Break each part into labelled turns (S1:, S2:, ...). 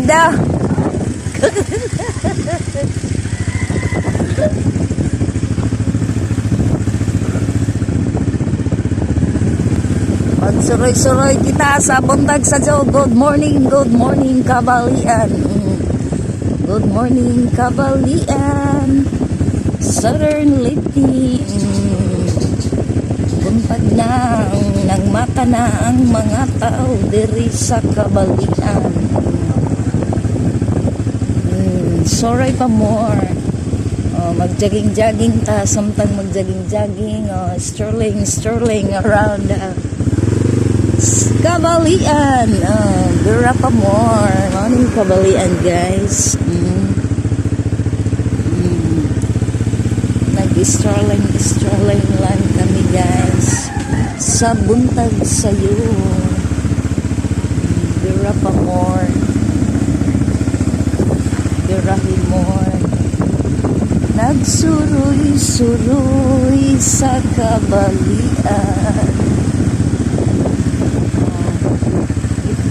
S1: Kaganda. Pagsuroy-suroy kita sa buntag sa Diyo. Good morning, Cabalian. Good morning, Cabalian. Southern Leyte. Buntag na, nagmata na ang mga tao diri sa Cabalian. Suroy pa more. Oh, mag-jogging-jogging ta, samtang mag-jogging-jogging, oh, strolling, strolling around Cabalian. Oh, bira pa more. Morning, Cabalian, guys. Nag-strolling, strolling lang kami, guys. Sa buntag sayo. Bira pa more. Birahin more. Nagsuroy-suroy sa Cabalian.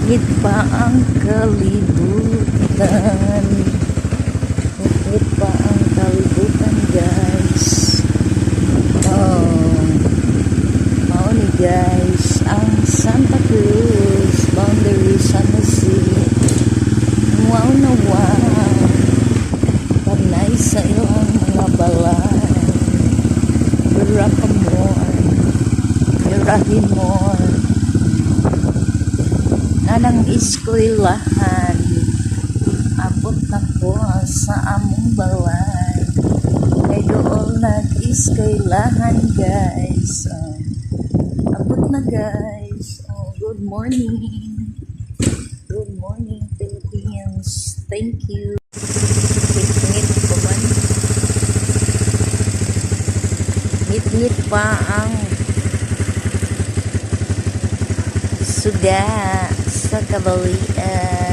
S1: Ngit pa ang kalibutan. Ngit pa ang kalibutan, guys. Oh. Mao ni, guys, ang Santa Cruz, Boundary, San Jose. Wow na wow. Panay sa iyong mga balay. Bira pa more. Birahin more. Nanang eskwelahan. Abot na ko sa among balay. Kay dool nag-eskwelahan, guys. Oh, abot na, guys. Oh, good morning. Good morning, Philippines. Thank you. Ngit pa man. Ngit-ngit pa ang suga sa Cabalian.